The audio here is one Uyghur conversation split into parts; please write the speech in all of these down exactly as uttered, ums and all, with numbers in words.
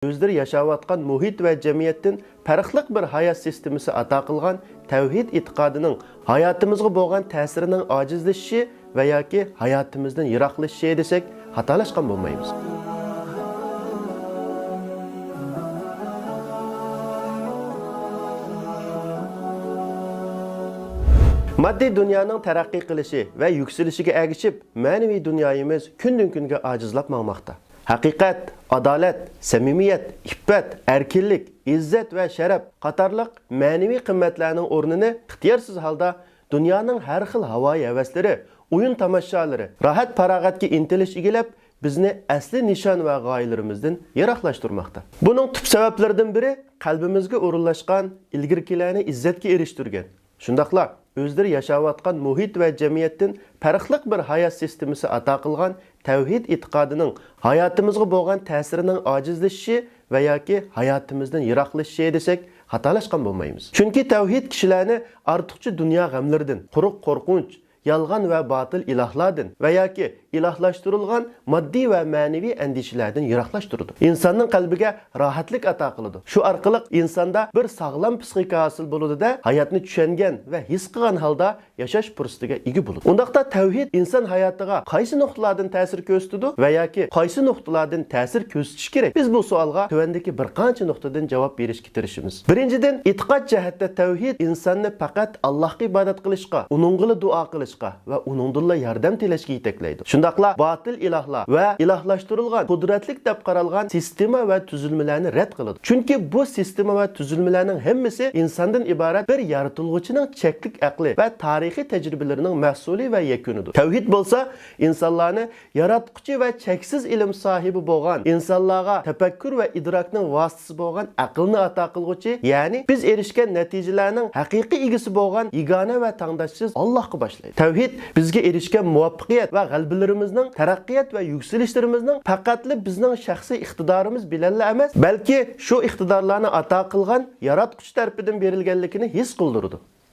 ئۆزلىرى ياشاۋاتقان مۇھىت ۋە جەمئىيەتتىن پەرقلىق بىر ھايات سىستېمىسى ئاتا قىلغان تەۋھىد ئېتىقادىنىڭ ھاياتىمىزغا بولغان تەسىرىنىڭ ئاجىزلىشىشى ۋە ياكى ھاياتىمىزدىن يىراقلىشىشى دېسەك، خاتالاشقان بولمايمىز. ماددىي دۇنيانىڭ تەرەققىي قىلىشى ۋە يۈكسىلىشىگە ئەگىشىپ، مەنىۋى دۇنيايىمىز كۈندىن-كۈنگە ئاجىزلاپ ماڭماقتا. ھەقىقەت، ئادالەت، سەمىمىيەت، ئىپپەت، ئەركىنلىك، ئىززەت ۋە شەرەپ قاتارلىق مەنىۋى قىممەتلەرنىڭ ئورنىنى ئىختىيارسىز ھالدا دۇنيانىڭ ھەر خىل ھاۋايى ھەۋەسلىرى، ئويۇن-تاماشالىرى، راھەت-پاراغەتكە ئىنتىلىش ئىگىلەپ، بىزنى ئەسلى نىشان ۋە غايىلىرىمىزدىن يىراقلاشتۇرماقتا. بۇنىڭ تۈپ سەۋەبلىرىدىن بىرى، قەلبىمىزگە ئورۇنلاشقان ئىلگىرىكىلەرنى ئىززەتكە ئېرىشتۈرگەن، شۇنداقلا ئۆزلىرى ياشاۋاتقان مۇھىت ۋە جەمئىيەتتىن پەرقلىق بىر ھايات سىستېمىسى ئاتا قىلغان تەۋھىد ئېتىقادىنىڭ ھاياتىمىزغا بولغان تەسىرىنىڭ ئاجىزلىشىشى ۋە ياكى ھاياتىمىزدىن يىراقلىشىشى دېسەك، خاتالاشقان بولمايمىز. چۈنكى تەۋھىد كىشىلەرنى ئارتۇقچە دۇنيا غەملىرىدىن، قۇرۇق قورقۇنچ، يالغان ۋە باتىل ئىلاھلاردىن ۋە ياكى ئىلاھلاشتۇرۇلغان ماددىي ۋە مەنىۋى ئەندىشىلەردىن يىراقلاشتۇرىدۇ. ئىنساننىڭ قەلبىگە راھەتلىك ئاتا قىلىدۇ. شۇ ئارقىلىق ئىنساندا بىر ساغلام پسىخىكا ھاسىل بولىدۇ-دە، ھاياتنى چۈشەنگەن ۋە ھېس قىلغان ھالدا ياشاش پۇرسىتىگە ئىگە بولىدۇ. ئۇنداقتا تەۋھىد ئىنسان ھاياتىغا قايسى نۇقتىلاردىن تەسىر كۆرسىتىدۇ ۋە ياكى قايسى نۇقتىلاردىن تەسىر كۆرسىتىشى كېرەك؟ بىز بۇ سوئالغا تۆۋەندىكى بىر قانچە نۇقتىدىن جاۋاب بېرىشكە تىرىشىمىز. بىرىنچىدىن، ئېتىقاد جەھەتتە تەۋھىد ئىنساننى پەقەت ئاللاھقا ئىبادەت قىلىشقا، ئۇنىڭغىلا دۇئا قىلىشقا ۋە ئۇنىڭدىنلا ياردەم تىلەشكە يېتەكلەيدۇ. شۇنداقلا باتىل ئىلاھلار ۋە ئىلاھلاشتۇرۇلغان قۇدرەتلىك دەپ قارالغان سىستېما ۋە تۈزۈلمىلەرنى رەت قىلىدۇ. چۈنكى بۇ سىستېما ۋە تۈزۈلمىلەرنىڭ ھەممىسى ئىنساندىن ئىبارەت بىر يارىتىلغۇچىنىڭ چەكلىك ئەقلى ۋە تارىخىي تەجرىبىلىرىنىڭ مەھسۇلى ۋە يەكۈنىدۇر. تەۋھىد بولسا ئىنسانلارنى ياراتقۇچى ۋە چەكسىز ئىلىم ساھىبى بولغان، ئىنسانلارغا تەپەككۇر ۋە ئىدراكنىڭ ۋاسىتىسى بولغان ئەقىلنى ئاتا قىلغۇچى، يەنى بىز ئېرىشكەن نەتىجىلەرنىڭ ھەقىقىي ئىگىسى بولغان يېگانە ۋە تەڭداشسىز ئاللاھقا باشلايدۇ. تەۋھىد بىزگە ئېرىشكەن مۇۋەپپەقىيەت ۋە غەلىبىلىرىمىزنىڭ، تەرەققىيات ۋە يۈكسىلىشلىرىمىزنىڭ پەقەتلا بىزنىڭ شەخسىي ئىقتىدارىمىز بىلەنلا ئەمەس، بەلكى شۇ ئىقتىدارلارنى ئاتا قىلغان ياراتقۇچى تەرىپىدىن بېرىلگەنلىكىنى ھېس قىلدۇرىدۇ.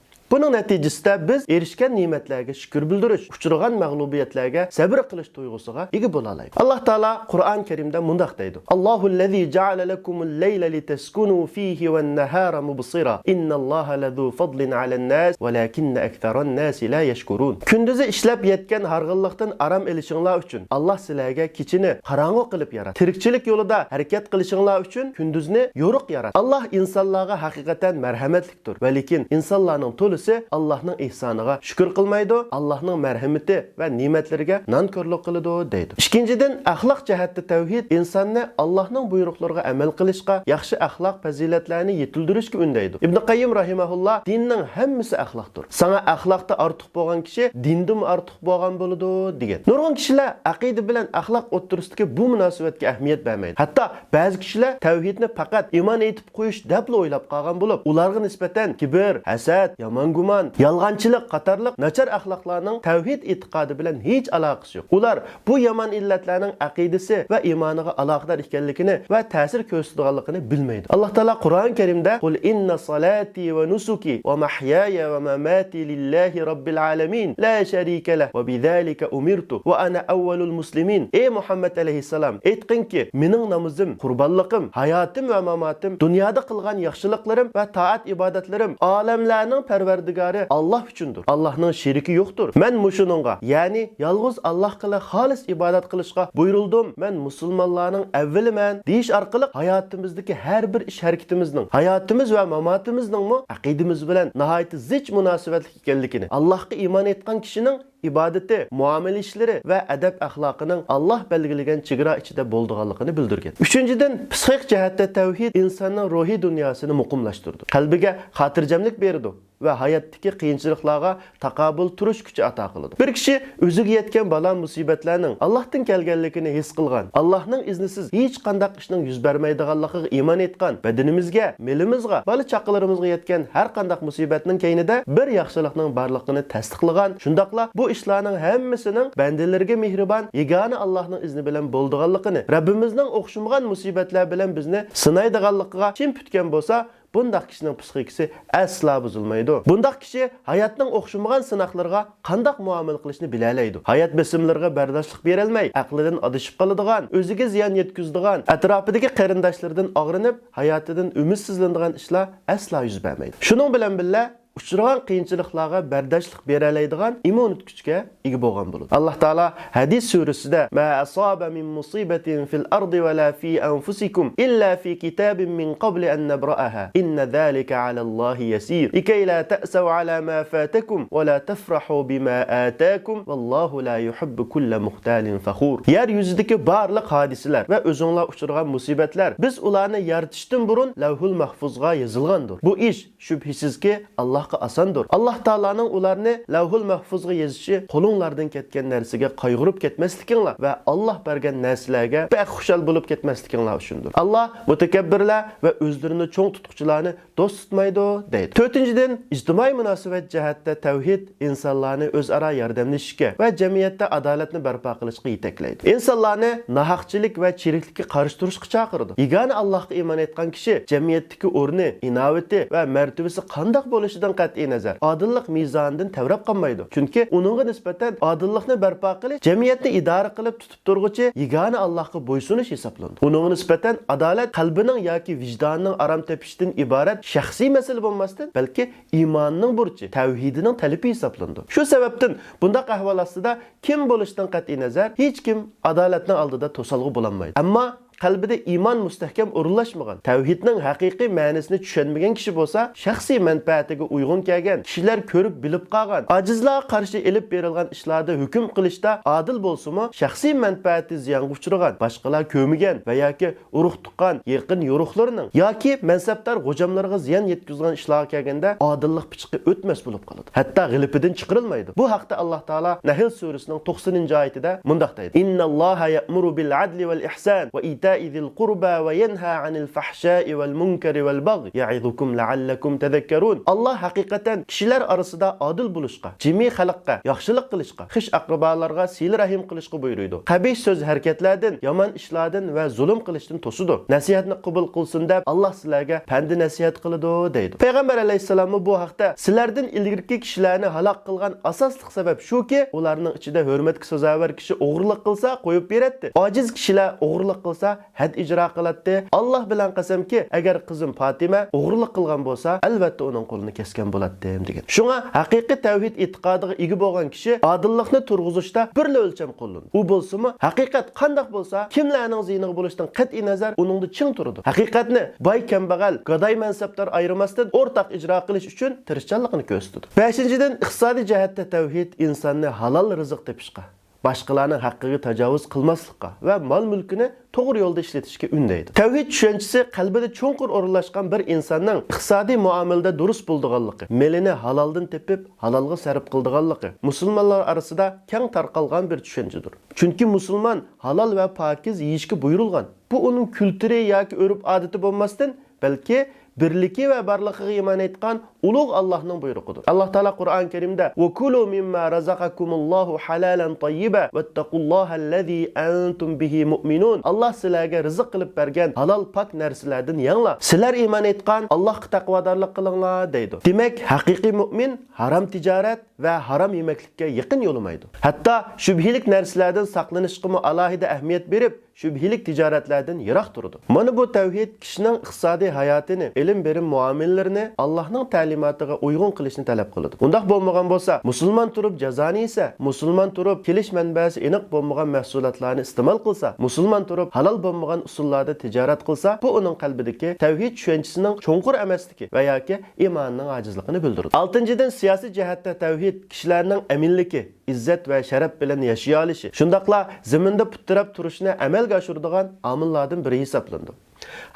بۇنىڭ نەتىجىسىدە بىز ئېرىشكەن نېمەتلەرگە شۈكۈر بىلدۈرۈش، ئۇچرىغان مەغلۇبىيەتلەرگە سەبرى قىلىش تۇيغۇسىغا ئىگە بولالايمىز. ئاللاھ تائالا قۇرئان كەرىمدە مۇنداق دەيدۇ: اللَّهُ الَّذِي جَعَلَ لَكُمُ اللَّيْلَ لِتَسْكُنُوا فِيهِ وَالنَّهَارَ مُبْصِرًا إِنَّ اللَّهَ لَذُو فَضْلٍ عَلَى النَّاسِ وَلَكِنَّ أَكْثَرَ النَّاسِ لَا يَشْكُرُونَ. كۈندۈزى ئىشلەپ يەتكەن ھارغىنلىقتىن ئارام ئېلىشىڭلار ئۈچۈن ئاللاھ سىلەرگە كېچىنى قاراڭغۇ قىلىپ ياراتتى. تىرىكچىلىك يولىدا ھەرىكەت قىلىشىڭلار ئۈچۈن كۈندۈزنى يورۇق ياراتتى. ئاللاھ ئىنسانلارغا ھەقىقەتەن مەرھەمەتلىك ۋە لېكىن ئىنسانلارنىڭ تولىسى ئاللاھنىڭ ئېھسانىغا شۈكۈر قىلمايدۇ، ئاللاھنىڭ مەرھىمىتى ۋە نېمەتلىرىگە نانكۆرلۈك قىلىدۇ، دەيدۇ. ئىككىنچىدىن، ئەخلاق جەھەتتە تەۋھىد ئىنساننى ئاللاھنىڭ بۇيرۇقلىرىغا ئەمەل قىلىشقا، ياخشى ئەخلاق پەزىلەتلەرنى يېتىلدۈرۈشكە ئۈندەيدۇ. ئىبنى قەييىم راھىمەھۇللاھ دىننىڭ ھەممىسى ئەخلاقتۇر. ساڭا ئەخلاقتا ئارتۇق بولغان كىشى دىندىمۇ ئارتۇق بولغان بولىدۇ، دېگەن. نۇرغۇن كىشىلەر ئەقىدە بىلەن ئەخلاق ئوتتۇرىسىدىكى بۇ مۇناسىۋەتكە ئەھمىيەت بەرمەيدۇ. ھەتتا بەزى كىشىلەر تەۋھىدنى پەقەت ئىمان ئېيتىپ قويۇش دەپلا ئويلاپ قالغان بولۇپ، ئۇلارغا نىسبەتەن كىبىر، ھەسەت، يامان گۇمان، يالغانچىلىق قاتارلىق ناچار ئەخلاقلارنىڭ تەۋھىد ئېتىقادى بىلەن ھېچ ئالاقىسى يوق. ئۇلار بۇ يامان ئىللەتلەرنىڭ ئەقىدىسى ۋە ئىمانىغا ئالاقىدار ئىكەنلىكىنى ۋە تەسىر كۆرسىتىدىغانلىقىنى بىلمەيدۇ. ئاللاھ تائالا قۇرئان كەرىمدە: قُلْ إِنَّ صَلَاتِي وَنُسُكِي وَمَحْيَايَ وَمَمَاتِي لِلَّهِ رَبِّ الْعَالَمِينَ لَا شَرِيكَ لَهُ وَبِذَلِكَ أُمِرْتُ وَأَنَا أَوَّلُ الْمُسْلِمِينَ. ئەي مۇھەممەد ئەلەيھىسسالام، ئېيتقىنكى، مېنىڭ نامىزىم، قۇربانلىقىم، ھاياتىم ۋە ماماتىم، دۇنيادا قىلغان ياخشىلىقلىرىم ۋە تائەت ئىبادەتلىرىم، ئالەملەرنىڭ پەرۋەردىگارى ئاللاھ ئۈچۈندۇر. ئاللاھنىڭ شېرىكى يوقتۇر. مەن مۇشۇنىڭغا، يەنى يالغۇز ئاللاھقىلا خالىس ئىبادەت قىلىشقا بۇيرۇلدۇم. مەن مۇسۇلمانلارنىڭ ئەۋۋىلىمەن، دېيىش ئارقىلىق ھاياتىمىزدىكى ھەر بىر ئىش-ھەرىكىتىمىزنىڭ، ھاياتىمىز ۋە ماماتىمىزنىڭمۇ ئەقىدىمىز بىلەن ناھايىتى زىچ مۇناسىۋەتلىك ئىكەنلىكىنى، ئاللاھقا ئىمان ئېيتقان كىشىنىڭ ئىبادىتى، مۇئامىلە ئىشلىرى ۋە ئەدەپ-ئەخلاقىنىڭ ئاللاھ بەلگىلىگەن چېگرا ئىچىدە بولىدىغانلىقىنى بىلدۈرگەن. ئۈچىنچىدىن، پسىخىك جەھەتتە تەۋھىد ئىنساننىڭ روھىي دۇنياسىنى مۇقىملاشتۇرىدۇ، قەلبىگە خاتىرجەملىك بېرىدۇ ۋە ھاياتتىكى قىيىنچىلىقلارغا تاقابىل تۇرۇش كۈچى ئاتا قىلىدۇ. بىر كىشى ئۆزىگە يەتكەن بالا-مۇسىبەتلەرنىڭ ئاللاھتىن كەلگەنلىكىنى ھېس قىلغان، ئاللاھنىڭ ئىزنىسىز ھېچقانداق ئىشنىڭ يۈز بەرمەيدىغانلىقىغا ئىمان ئېيتقان، بەدىنىمىزگە، مېلىمىزغا، بالا-چاقىلىرىمىزغا يەتكەن ھەر قانداق مۇسىبەتنىڭ كەينىدە بىر ياخشىلىقنىڭ بارلىقىنى تەستىقلىغان، شۇنداقلا بۇ ئىشلارنىڭ ھەممىسىنىڭ بەندىلىرىگە مېھرىبان يېگانە ئاللاھنىڭ ئىزنى بىلەن بولىدىغانلىقىنى، رەببىمىزنىڭ ئوخشىمىغان مۇسىبەتلەر بىلەن بىزنى سىنايدىغانلىقىغا چىن پۈتكەن بولسا، بۇنداق كىشىنىڭ پسىخىكىسى ئەسلا بۇزۇلمايدۇ. بۇنداق كىشى ھاياتنىڭ ئوخشىمىغان سىناقلىرىغا قانداق مۇئامىلە قىلىشنى بىلەلەيدۇ. ھايات بېسىملىرىغا بەرداشلىق بېرەلمەي، ئەقلىدىن ئادىشىپ قالىدىغان، ئۆزىگە زىيان يەتكۈزىدىغان، ئەتراپىدىكى قېرىنداشلىرىدىن ئاغرىنىپ، ھاياتىدىن ئۈمىدسىزلىنىدىغان ئىشلار ئەسلا يۈز بەرمەيدۇ. شۇنىڭ بىلەن بىللە، ئۇچرىغان قىيىنچىلىقلارغا بەرداشلىق بېرەلەيدىغان ئىممۇنىتكۈچكە ئىگە بولغان بولىدۇ. ئاللاھ تائالا ھەدىس سۈرىسىدە، ما أصاب من مصيبة في الأرض ولا في أنفسكم إلا في كتاب من قبل أن نبرأها إن ذلك على الله يسير لكي لا تأسوا على ما فاتكم ولا تفرحوا بما آتاكم والله لا يحب كل مختال فخور. يەر يۈزىدىكى بارلىق ھادىسىلەر ۋە ئۆزۈڭلار ئۇچرىغان مۇسىبەتلەر بىز ئۇلارنى يارىتىشتىن بۇرۇن لەۋھۇل مەھفۇزغا يېزىلغاندۇر. بۇ ئىش شۈبھىسىزكى، ئاللاھقا ئاساندۇر. ئاللاھ تائالانىڭ ئۇلارنى لەۋھۇل مەھفۇزغا يېزىشى قولۇڭلاردىن كەتكەن نەرسىگە قايغۇرۇپ كەتمەسلىكىڭلار ۋە ئاللاھ بەرگەن نەرسىلەرگە بەك خۇشال بولۇپ كەتمەسلىكىڭلار ئۈچۈندۇر. ئاللاھ مۇتەكەببىرلەر ۋە ئۆزلىرىنى چوڭ تۇتقۇچىلارنى دوست تۇتمايدۇ، دەيدۇ. تۆتىنچىدىن، ئىجتىمائىي مۇناسىۋەت جەھەتتە تەۋھىد ئىنسانلارنى ئۆزئارا ياردەملىشىشكە ۋە جەمئىيەتتە ئادالەتنى بەرپا قىلىشقا يېتەكلەيدۇ. ئىنسانلارنى ناھەقچىلىك ۋە چىرىكلىككە قارشى تۇرۇشقا چاقىرىدۇ. يېگانە ئاللاھقا ئىمان ئېيتقان كىشى جەمئىيەتتىكى ئورنى، ئىناۋىتى ۋە مەرتىۋىسى قانداق بولۇشىدىن قەتئىينەزەر، ئادىللىق مىزانىدىن تەۋرەپ قالمايدۇ. چۈنكى ئۇنىڭغا نىسبەتەن ئادىللىقنى بەرپا قىلىش، جەمئىيەتنى ئىدارە قىلىپ تۇتۇپ تۇرغۇچى يېگانە ئاللاھقا بويسۇنۇش ھېسابلىنىدۇ. ئۇنىڭغا نىسبەتەن ئادالەت قەلبىنىڭ ياكى ۋىجدانىنىڭ ئارام تېپىشىدىن ئىبارەت شەخسىي مەسىلە بولماستىن، بەلكى ئىماننىڭ بۇرچى، تەۋھىدىنىڭ تەلىپى ھېسابلىنىدۇ. شۇ سەۋەبتىن بۇنداق ئەھۋال ئاستىدا كىم بولۇشىدىن قەتئىينەزەر، ھېچكىم ئادالەتنىڭ ئالدىدا توسالغۇ بولالمايدۇ. ئەمما قەلبىدە ئىمان مۇستەھكەم ئورۇنلاشمىغان، تەۋھىدنىڭ ھەقىقىي مەنىسىنى چۈشەنمىگەن كىشى بولسا، شەخسىي مەنپەئەتىگە ئۇيغۇن كەلگەن، كىشىلەر كۆرۈپ بىلىپ قالغان، ئاجىزلارغا قارشى ئېلىپ بېرىلغان ئىشلاردا ھۆكۈم قىلىشتا ئادىل بولسىمۇ، شەخسىي مەنپەئەتى زىيانغا ئۇچرىغان، باشقىلار كۆرمىگەن ۋە ياكى ئۇرۇق-تۇغقان، يېقىن-يورۇقلىرىنىڭ ياكى مەنسەپدار غوجاملىرىغا زىيان يەتكۈزىدىغان ئىشلارغا كەلگەندە، ئادىللىق پىچىقى ئۆتمەس بولۇپ قالىدۇ. ھەتتا غىلىپىدىن چىقىرىلمايدۇ. بۇ ھەقتە ئاللاھ تائالا نەھل سۈرىسىنىڭ توقسىنىنچى ئايىتىدە مۇنداق دەيدۇ: إن الله يأمر بالعدل والإحسان وإيتاء ذي القربى وينهى عن الفحشاء والمنكر والبغي يعظكم لعلكم تذكرون. ئاللاھ ھەقىقەتەن كىشىلەر ئارىسىدا ئادىل بولۇشقا، جىمى خەلققە ياخشىلىق قىلىشقا، خىش ئەقرىبالارغا سىلە رەھىم قىلىشقا بۇيرۇيدۇ. قەبىھ سۆز ھەرىكەتلەردىن، يامان ئىشلاردىن ۋە زۇلۇم قىلىشتىن توسىدۇ. نەسىھەتنى قوبۇل قىلسۇن دەپ، ئاللاھ سىلەرگە پەندى نەسىھەت قىلىدۇ، دەيدۇ. پەيغەمبەر ئەلەيھىسسالاممۇ بۇ ھەقتە، سىلەردىن ئىلگىرىكى كىشىلەرنى ھالاك قىلغان ئاساسلىق سەۋەب شۇكى، ئۇلارنىڭ ئىچىدە ھۆرمەتكە سازاۋەر كىشى ئوغرىلىق قىلسا، قويۇپ بېرەتتى. ئاجىز كىشىلەر ئوغرىلىق قىلسا، ھەد ئىجرا قىلاتتى. ئاللاھ بىلەن قەسەمكى، ئەگەر قىزىم پاتىمە ئوغرىلىق قىلغان بولسا، ئەلۋەتتە ئۇنىڭ قولىنى كەسكەن بولاتتىم، دېگەن. شۇڭا ھەقىقىي تەۋھىد ئېتىقادىغا ئىگە بولغان كىشى ئادىللىقنى تۇرغۇزۇشتا بىرلا ئۆلچەم قوللىنىدۇ. ئۇ بولسىمۇ، ھەقىقەت قانداق بولسا، كىملەرنىڭ زىيىنىغا بولۇشتىن قەتئىينەزەر، ئۇنىڭدا چىڭ تۇرىدۇ. ھەقىقەتنى باي-كەمبەغەل، گاداي-مەنسەپدار ئايرىماستىن، ئورتاق ئىجرا قىلىش ئۈچۈن تىرىشچانلىقىنى كۆرسىتىدۇ. بەشىنچىدىن، ئىقتىسادىي جەھەتتە تەۋھىد ئىنساننى ھالال رىزىق تېپىشقا، باشقىلارنىڭ ھەققىگە تاجاۋۇز قىلماسلىققا ۋە مال-مۈلكىنى توغرا يولدا ئىشلىتىشكە ئۈندەيدۇ. تەۋھىد چۈشەنچىسى قەلبىدە چوڭقۇر ئورۇنلاشقان بىر ئىنساننىڭ ئىقتىسادىي مۇئامىلىدە دۇرۇس بولىدىغانلىقى، مېلىنى ھالالدىن تېپىپ، ھالالغا سەرپ قىلىدىغانلىقى مۇسۇلمانلار ئارىسىدا كەڭ تارقالغان بىر چۈشەنچىدۇر. چۈنكى مۇسۇلمان ھالال ۋە پاكىز يېيىشكە بۇيرۇلغان. بۇ ئۇنىڭ كۈلتۈرى ياكى ئۆرپ-ئادىتى بولماستىن، بەلكى بىرلىكى ۋە بارلىقىغا ئىمان ئېيتقان ئۇلۇغ ئاللاھنىڭ بۇيرۇقىدۇر. ئاللاھ تائالا قۇرئان كەرىمدە، وكلوا مما رزقكم الله حلالا طيبا واتقوا الله الذي أنتم به مؤمنون. ئاللاھ سىلەرگە رىزىق قىلىپ بەرگەن ھالال پاك نەرسىلەردىن يەڭلار. سىلەر ئىمان ئېيتقان ئاللاھقا تەقۋادارلىق قىلىڭلار، دەيدۇ. دېمەك، ھەقىقىي مۆمىن ھارام تىجارەت ۋە ھارام يېمەكلىككە يېقىن يولىمايدۇ. ھەتتا شۈبھىلىك نەرسىلەردىن ساقلىنىشقىمۇ ئالاھىدە ئەھمىيەت بېرىپ، شۈبھىلىك تىجارەتلەردىن يىراق تۇرىدۇ. مانا بۇ تەۋھىد كىشىنىڭ ئىقتىسادىي ھاياتىنى، ئىلىم بېرىم مۇئامىلىلىرىنى ئاللاھنىڭ تەلىماتىغا ئۇيغۇن قىلىشنى تەلەپ قىلىدۇ. ئۇنداق بولمىغان بولسا، مۇسۇلمان تۇرۇپ جازانى يېسە، مۇسۇلمان تۇرۇپ كېلىش مەنبەسى ئېنىق بولمىغان مەھسۇلاتلارنى ئىستېمال قىلسا، مۇسۇلمان تۇرۇپ ھالال بولمىغان ئۇسۇللاردا تىجارەت قىلسا، بۇ ئۇنىڭ قەلبىدىكى تەۋھىد چۈشەنچىسىنىڭ چوڭقۇر ئەمەسلىكى ۋە ياكى ئىمانىنىڭ ئاجىزلىقىنى بىلدۈرىدۇ. ئالتىنچىدىن، سىياسىي جەھەتتە تەۋھىد كىشىلەرنىڭ ئەمىنلىكى، ئىززەت ۋە شەرەپ بىلەن ياشىيالىشى، شۇنداقلا زېمىندا پۇت تىرەپ تۇرۇشنى ئەمەلگە ئاشۇرىدىغان ئامىللاردىن بىرى ھېسابلىنىدۇ.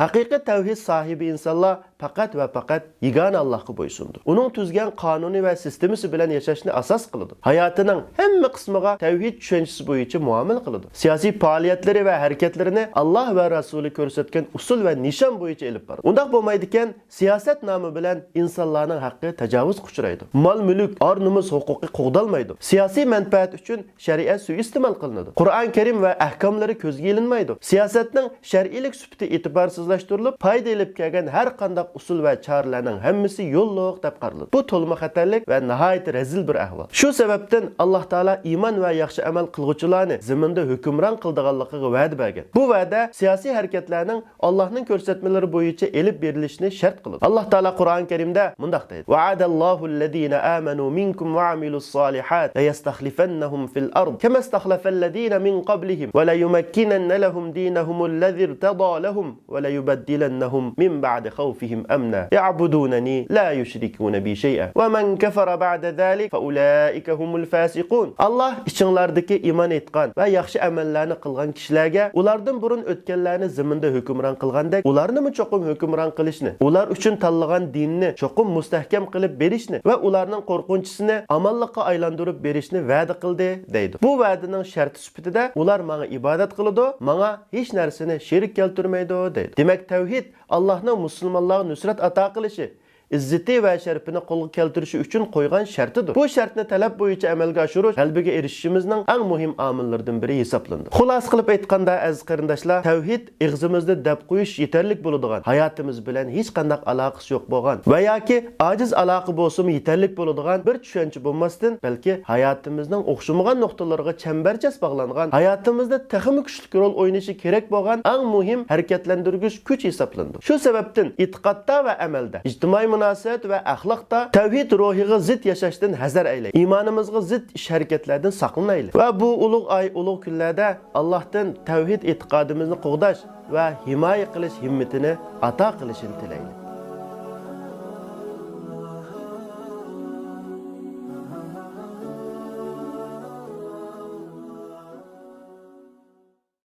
ھەقىقىي تەۋھىد ساھىبى ئىنسانلار پەقەت ۋە پەقەت يېگانە ئاللاھقا بويسۇنىدۇ. ئۇنىڭ تۈزگەن قانۇنى ۋە سىستېمىسى بىلەن ياشاشنى ئاساس قىلىدۇ. ھاياتىنىڭ ھەممە قىسمىغا تەۋھىد چۈشەنچىسى بويىچە مۇئامىلە قىلىدۇ. سىياسىي پائالىيەتلىرى ۋە ھەرىكەتلىرىنى ئاللاھ ۋە رەسۇلى كۆرسەتكەن ئۇسۇل ۋە نىشان بويىچە ئېلىپ بارىدۇ. ئۇنداق بولمايدىكەن، سىياسەت نامى بىلەن ئىنسانلارنىڭ ھەققى تاجاۋۇزغا ئۇچرايدۇ. مال-مۈلۈك، ئار-نومۇس ھوقۇقى قوغدالمايدۇ. سىياسىي مەنپەئەت ئۈچۈن شەرىئەت سۇيىئىستېمال قىلىنىدۇ. قۇرئان كەرىم ۋە ئەھكاملىرى كۆزگە ئىلىنمايدۇ. سىياسەتنىڭ شەرئىيلىك سۈپىتى ئېتىبارسىزلاشتۇرۇلۇپ، پايدا ئېلىپ كەلگەن ھەر قانداق ئۇسۇل ۋە چارىلەرنىڭ ھەممىسى يوللۇق دەپ قارىلىدۇ. بۇ تولىمۇ خەتەرلىك ۋە ناھايىتى رەزىل بىر ئەھۋال. شۇ سەۋەبتىن ئاللاھ تائالا ئىمان ۋە ياخشى ئەمەل قىلغۇچىلارنى زېمىندا ھۆكۈمران قىلىدىغانلىقىغا ۋەدە بەرگەن. بۇ ۋەدە سىياسىي ھەرىكەتلەرنىڭ ئاللاھنىڭ كۆرسەتمىلىرى بويىچە ئېلىپ بېرىلىشىنى شەرت قىلىدۇ. ئاللاھ تائالا قۇرئان كەرىمدە مۇنداق دەيدۇ: «وعد الله الذين آمنوا منكم وعملوا الصالحات ليستخلفنهم في الأرض كما استخلف الذين من قبلهم وليمكنن لهم دينهم الذي ارتضى لهم وليبدلنهم من بعد خوفهم أمنا يعبدونني لا يشركون بي شيئا ومن كفر بعد ذلك فأولئك هم الفاسقون.» ئاللاھ ئىچىڭلاردىكى ئىمان ئېيتقان ۋە ياخشى ئەمەللەرنى قىلغان كىشىلەرگە ئۇلاردىن بۇرۇن ئۆتكەنلەرنى زېمىندا ھۆكۈمران قىلغاندەك، ئۇلارنىمۇ چوقۇم ھۆكۈمران قىلىشنى، ئۇلار ئۈچۈن تاللىغان دىننى چوقۇم مۇستەھكەم قىلىپ بېرىشنى ۋە ئۇلارنىڭ قورقۇنچىسىنى ئامانلىققا ئايلاندۇرۇپ بېرىشنى ۋەدە قىلدى، دەيدۇ. بۇ ۋەدىنىڭ شەرتى سۈپىتىدە ئۇلار ماڭا ئىبادەت قىلىدۇ، ماڭا ھېچ نەرسىنى شېرىك كەلتۈرمەيدۇ، دەيدۇ. دېمەك، تەۋھىد ئاللاھنىڭ مۇسۇلمانلارغا نۇسرەت ئاتا قىلىشى، ئىززىتى ۋە شەرىپىنى قولغا كەلتۈرۈشى ئۈچۈن قويغان شەرتىدۇر. بۇ شەرتنى تەلەپ بويىچە ئەمەلگە ئاشۇرۇش غەلىبىگە ئېرىشىشىمىزنىڭ ئەڭ مۇھىم ئامىللىرىدىن بىرى ھېسابلىنىدۇ. خۇلاسە قىلىپ ئېيتقاندا، ئەزىز قېرىنداشلار، تەۋھىد ئېغىزىمىزدا دەپ قويۇش يېتەرلىك بولىدىغان، ھاياتىمىز بىلەن ھېچقانداق ئالاقىسى يوق بولغان ۋە ياكى ئاجىز ئالاقە بولسىمۇ يېتەرلىك بولىدىغان بىر چۈشەنچە بولماستىن، بەلكى ھاياتىمىزنىڭ ئوخشىمىغان نۇقتىلىرىغا چەمبەرچاس باغلانغان، ھاياتىمىزدا تېخىمۇ كۈچلۈك رول ئوينىشى كېرەك بولغان ئەڭ مۇھىم ھەرىكەتلەندۈرگۈچ كۈچ ھېسابلىنىدۇ. شۇ سەۋەبتىن ئېتىقادتا ۋە ئەمەلدە، ئىجتىمائىي مۇناسىۋەت ۋە ئەخلاقتا تەۋھىد روھىغا زىت ياشاشتىن ھەزەر ئەيلەيلى. ئىمانىمىزغا زىت ئىش-ھەرىكەتلەردىن ساقلىنايلى. ۋە بۇ ئۇلۇغ ئاي، ئۇلۇغ كۈنلەردە ئاللاھتىن تەۋھىد ئېتىقادىمىزنى قوغداش ۋە ھىمايە قىلىش ھىممىتىنى ئاتا قىلىشىنى تىلەيلى.